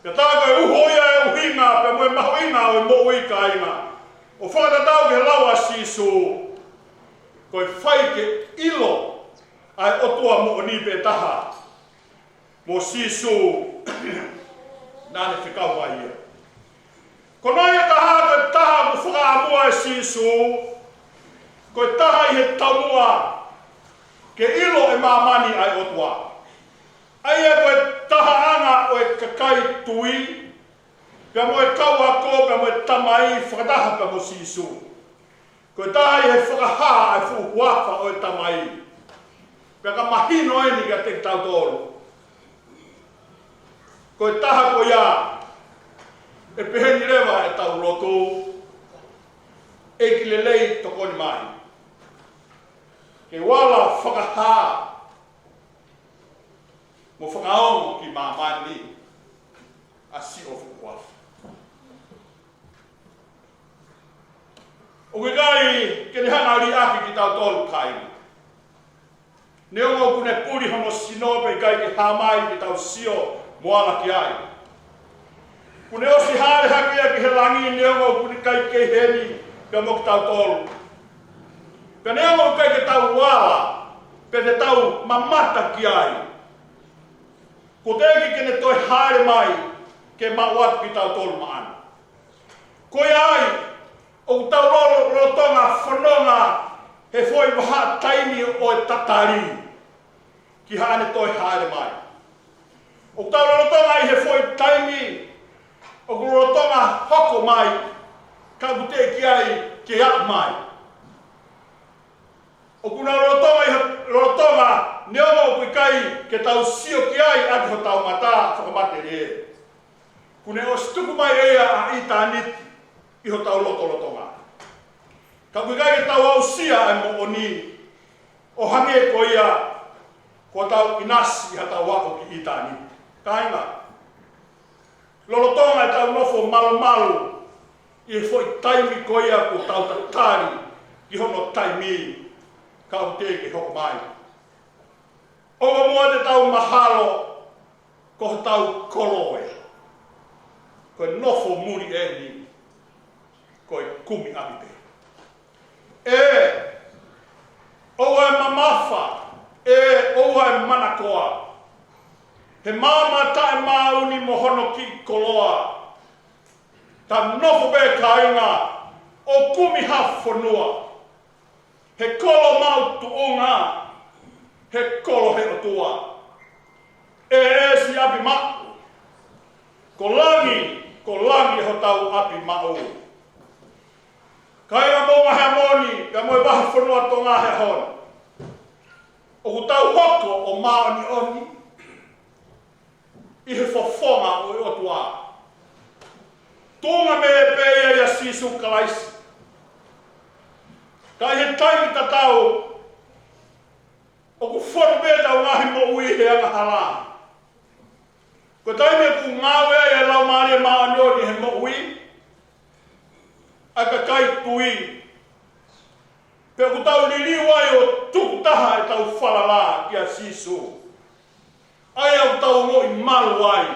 Pea tā ko e uho ia ʻo e ʻuhinga pea mo e mahuʻinga ʻo e moʻui, kāinga, ʻo fakatatau ki he lau ʻa Sīsū, ko e fai ke ʻilo ʻa e ʻOtua moʻoni pē taha mo Sīsū naʻa ne fekau mai ia. Ko e meʻa ia ʻe taha, ko e taha ʻoku fakaʻamua ʻe Sīsū, ko e taha ʻi he taumuʻa ke ʻilo ʻe māmani ʻa e ʻOtua. ʻA ia ko e tahaʻanga ʻo e kakai tui, pea mo e kau ako, pea mo e Tamai, fakataha pea mo Sīsū. Ko e taha ʻi he fakahā ʻa e fuʻu huafa ʻo e Tamai. Pea ka mahino eni kiate kitautolu, ko e taha ko ia, ʻe pehē ni leva ʻetau lotu: ʻEiki lelei, tokoni mai ke u ala fakahā mo fakaongo ki māmani ʻa siʻo fuʻu huafa. ʻOku ʻikai ke ne hanga ʻo liʻaki kitautolu, kāinga. Neongo ʻoku ne puli hono sino pea ʻikai ke hā mai ke tau sio mo ala ki ai. Kuo ne ʻosi hāʻele hake ia ki he langi, neongo ʻoku ne ʻikai kei heni pea mo kitautolu. Pea neongo ʻoku ʻikai ke tau ala, pea te tau mamata ki ai, kuo teʻeki ke ne toe hāʻele mai ke maʻu atu kitautolu maʻana. Ko ia ai, ʻoku tau lolo-, lolotonga fononga he foʻi vahaʻa taimi ʻo e tatali ki haʻane toe hāʻele mai. ʻOku tau lolotonga ʻi he foʻi taimi ʻoku lolotonga hoko mai, ka ʻoku teʻeki ai ke aʻu mai. ʻOku nau lolotonga ʻi he, lolotonga, neongo ʻoku ʻikai ke tau sio ki ai ʻaki hotau mata fakamatelie, kuo ne ʻosi tuku mai ʻe ia ʻa ʻitāniti ʻi hotau lotolotonga. Ka ʻoku ʻikai ke tau aʻusia ʻa e moʻoni, ʻo hangē ko ia kuo tau ʻinasi ʻi haʻatau aʻu ki ʻitāniti. Kāinga, lolotonga ʻetau nofo malumalu ʻi he foʻi taimi ko ia kuo tau tatali ki hono taimi, ka ʻoku teʻeki ke hoko mai. ʻOua muʻa te tau mahalo ko hotau koloa ko e nofo muli eni, ko e kumi ʻapi pē. ʻE ʻoua ʻe mamafa, ʻe ʻoua ʻe manakoa. He maama taʻemāʻoniʻoni mo hono kiʻi koloa. Ta nofo pē kāinga ʻo kumi ha fonua. He kolo maʻu tuʻunga, he kolo he ʻOtua. ʻE ʻEsi ʻapi maʻu. Ko langi, ko langi hotau ʻapi maʻu. Kāinga Moʻunga Heamoni, pea mo e vahefonua Tonga he ʻaho ni. ʻOku tau hoko ʻo māʻoniʻoni ʻi he fofonga ʻo e ʻOtua. Tuʻunga mei pē ia ʻia Sīsū Kalaisi. Ka ʻi he taimi tatau, ʻoku fonu pē ʻetau ngaahi moʻui he angahala. Ko e taimi ʻoku ngāue ai e Laumālie Māʻoniʻoni he moʻui ʻa e kakai tui, pea ʻoku tau liliu ai ʻo tuku taha ʻetau falala kia Sīsū. ʻA ia ʻoku tau ongoʻi malu ai.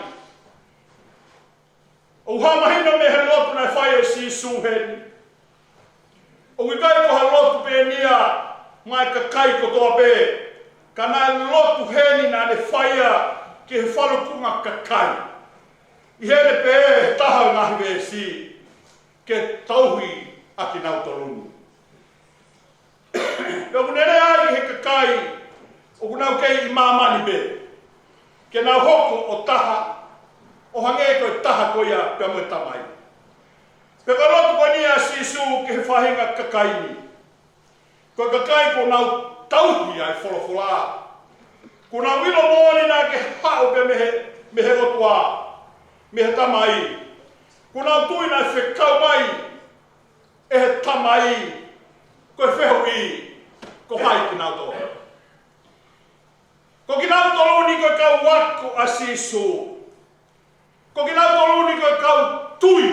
ʻOku hā mahino mei he lotu naʻe fai ʻe Sīsū heni. ʻOku ʻikai ko ha lotu pē eni ia maʻa e kakai kotoa pē. Ka naʻe lotu heni naʻa ne fai ia ki he falukunga kakai. ʻI heʻene pehē he taha ʻo e ngaahi veesi, ke tauhi ʻa kinautolu ni. Pea ʻoku ne lea ai ki he kakai ʻoku nau kei ʻi māmani pē, ke nau hoko ʻo taha, ʻo hangē ko e taha ko ia pea mo e Tamai. Pea ko e lotu ko eni ʻa Sīsū ki he faʻahinga kakai ni. Ko e kakai kuo nau tauhi ʻa e folofola. Kuo nau ʻilo moʻoni naʻa ke haʻu pē mei he, mei he ʻOtua, mei he Tamai. Kuo nau tui naʻe fekau mai ʻe he Tamai, ko e fehuʻi, ko hai kinautolu? Ko kinautolu ni ko e kau ako ʻa Sīsū. Ko kinautolu ni ko e kau tui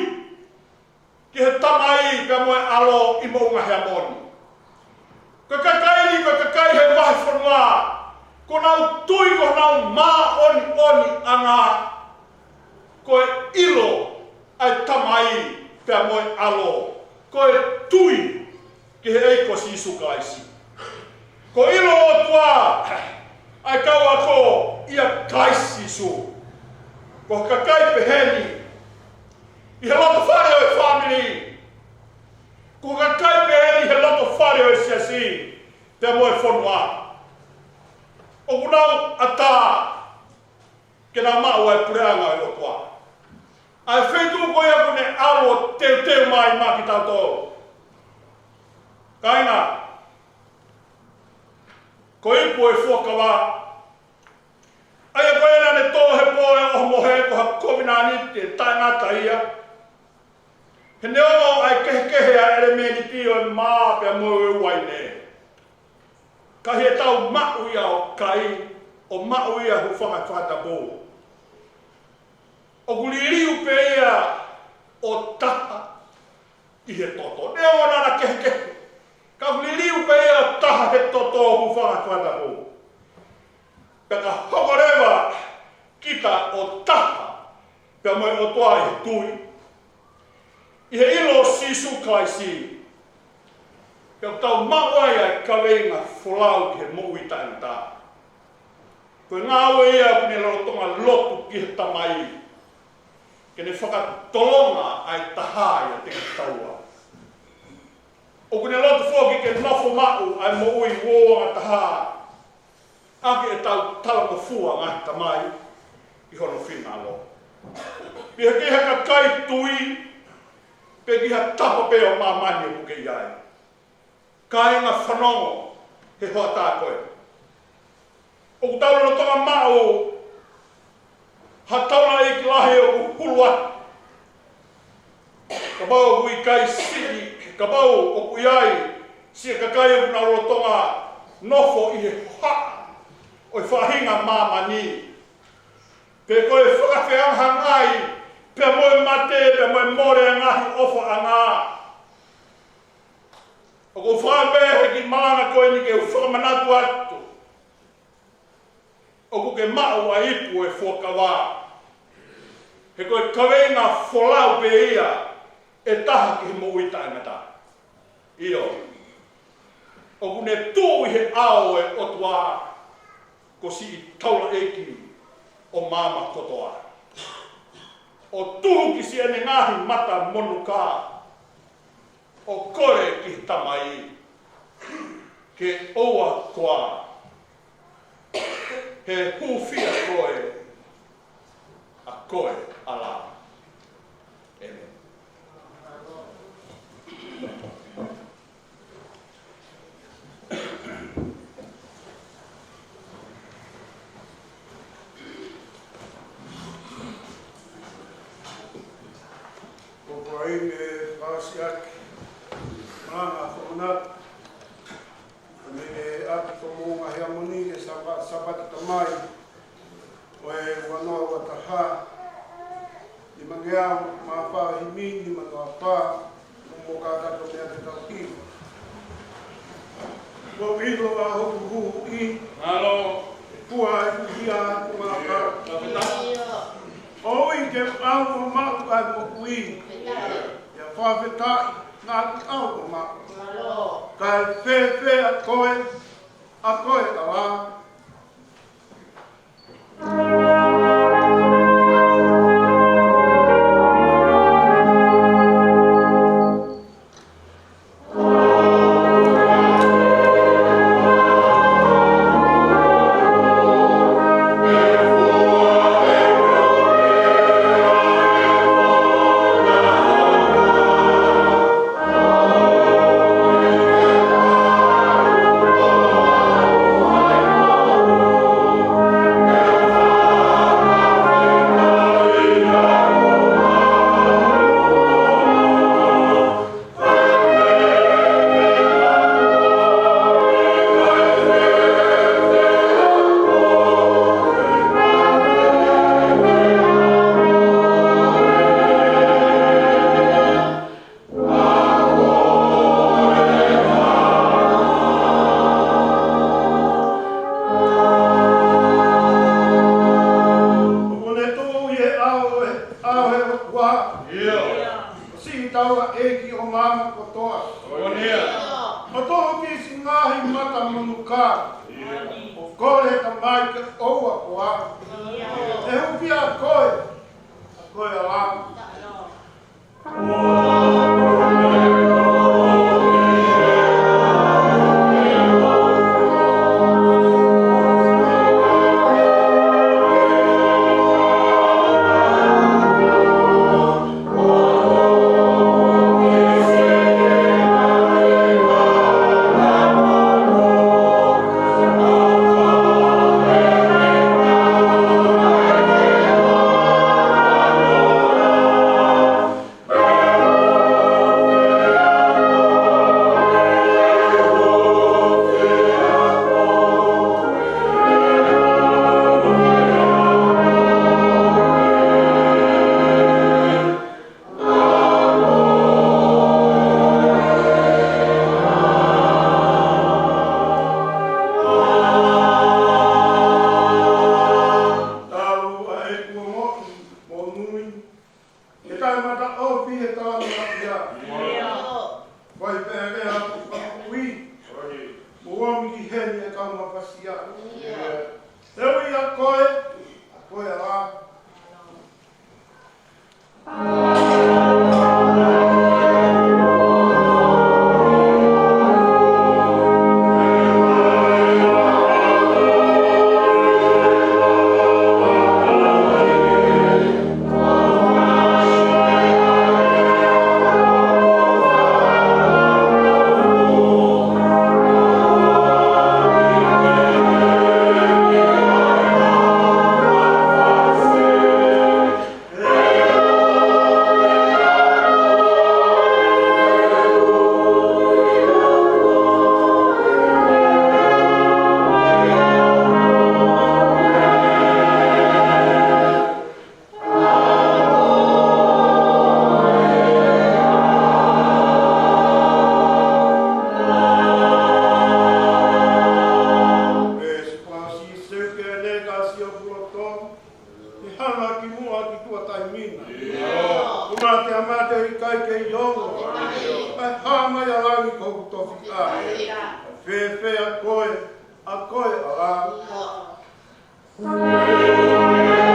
ki he Tamai pea mo e ʻAlo ʻi Moʻunga Heamoni. Ko e kakai ni ko e kakai he vahefonua, kuo nau tui ko honau māʻoniʻoniʻanga ko e ʻilo ʻa e Tamai pea mo e ʻAlo, ko e tui ki he ʻEiki ko Sīsū Kalaisi. Ko e ʻilo ʻOtua ʻa e kau ako ʻia Kalaisi Sīsū. Ko e kakai pehē ni ʻi he loto fale ʻo e fāmili. Ko e kakai pehē ni he loto fale ʻo e siasi pea mo e fonua. ʻOku nau ʻatā ke nau maʻu ʻa e puleʻanga ʻo e ʻOtua. ʻA e feituʻu ko ia ʻoku ne ʻalu ʻo teuteu mai maʻa kitautolu. Kāinga, ko e ipu ʻo e fuakava, ʻa ia ko ia naʻa ne tō he pō ʻo e ʻohomohe ko ha kovinānite taʻengata ia. He neongo ʻa e kehekehe ʻa e ʻelemēniti ʻo e mā pea mo e uaine, ka ʻi heʻetau maʻu ia ʻo kai, ʻo maʻu ia hūfanga he fakatapu, ʻoku liliu pē ia ʻo taha ʻi he toto. Neongo naʻa na kehekehe, ka ʻoku liliu pē ia ʻo taha he toto hūfanga he fakatapu. Pea ka hoko leva kita ʻo taha pea mo e ʻOtua ʻi he tui, ʻi he ʻilo ʻo Sīsū Kalaisi, pea ʻoku tau maʻu ai ʻa e kaveinga folau ki he moʻui taʻengata. Ko e ngāue ia ʻoku ne lolotonga lotu ki he Tamai ke ne fakatolonga ʻa e taha ʻiate kitaua. ʻOku ne lotu foki ke nofo maʻu ʻa e moʻui uouangataha ʻaki ʻetau talangofua ngaahi tamai ʻi hono finangalo. Pea ki he kakai tui, pe ki ha tapa pē ʻo māmani ʻoku ke ʻi ai. Kāinga, fanongo he hoʻatā ko ē. ʻOku tau lolotonga maʻu ha taulaʻeiki lahi ʻoku hulu atu. Kapau ʻoku ʻikai siʻi, kapau ʻoku ʻi ai siʻi kakai ʻoku nau lolotonga nofo ʻi he hohaʻa ʻo e faʻahinga māmani, pe ko e fakafehangahangai pea mo e mate, pea mo e mole ʻa e ngaahi ʻofaʻanga. ʻOku ou fakaʻamu pē he kiʻi malanga ko eni ke u fakamanatu atu, ʻoku ke maʻu ʻa e ipu ʻo e fuakava. He ko e kaveinga folau pē ia ʻe taha ki he moʻui taʻengata. ʻIo, ʻoku ne tuʻu ʻi he ʻao ʻo e ʻOtua ko siʻi taulaʻeiki, ʻo māmani kotoa. ʻO tuhu ki siʻene ngaahi mata monukā, ʻo kole ki he Tamai ke ʻoua koā, he hūfia koe, ʻa koe ʻa Lami. ʻĒmeni. Ko e fai ke fasiaki. Mana fona. Mei he ʻapi ko Moʻunga Heamoni, ʻi he Sāpa-, Sāpate Tamai ʻo e ua noa ua taha, nimangeau mā fā himi, nima noa fā, mo kātaki mei he tau ki. Ko ilo a hoku huhuʻi. Mālō. Kuo u hūfia atu māmani. ʻOi ke u ʻalu ʻo maʻu ʻa e moʻui. ʻIo fakafetaʻi naʻa ku ʻalu ʻo maʻu. Kae fēfē ʻa koe, ʻa koe ʻa Lami. ʻOku ne tuʻu ʻi he ʻao ʻo e, ʻao ʻo e ʻOtua. ʻIo. ʻO siʻi taulaʻeiki ʻo māmani kotoa. ʻOku ne. ʻO tuhu ki siʻi ngaahi mata monukā. ʻIo. ʻO kole ki he Tamai ke ʻoua koā. ʻIo. He hūfia ʻa koe, ʻa koe ʻa Lami. Talu ʻa e kuonga mo nui, ʻe taʻe mataʻofi he tala mataʻia. ʻIo. Fai pē ʻa e lea ʻoku fakamoʻui. Mo omi ki heni ʻe kau mafasia. ʻIo. He ui ʻa koe, ʻa koe ʻa Lami. He hanga ki muʻa ki tuʻa taimi na. ʻIo. Ko e mate ʻa e mate ʻikai ke ʻi ai. ʻIo. ʻE hā mai ʻa langi ko hoku tofiʻa. ʻIo. Fēfē ʻa koe, ʻa koe ʻa Lami. ʻIo.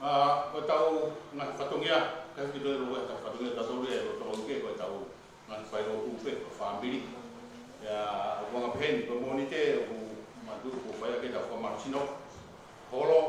ʻA, ko ʻetau ngaahi fatongia, ka ki te lua ʻetau fatongia tatau ia ʻe loto ʻo ke ko ʻetau ngaahi failotu pe ko e fāmili. ʻIa, ʻoku anga pehē ni ko e Mōnite, ʻoku mātuʻaki ʻoku fai ʻaki ʻetau fakamālohisino. Holo,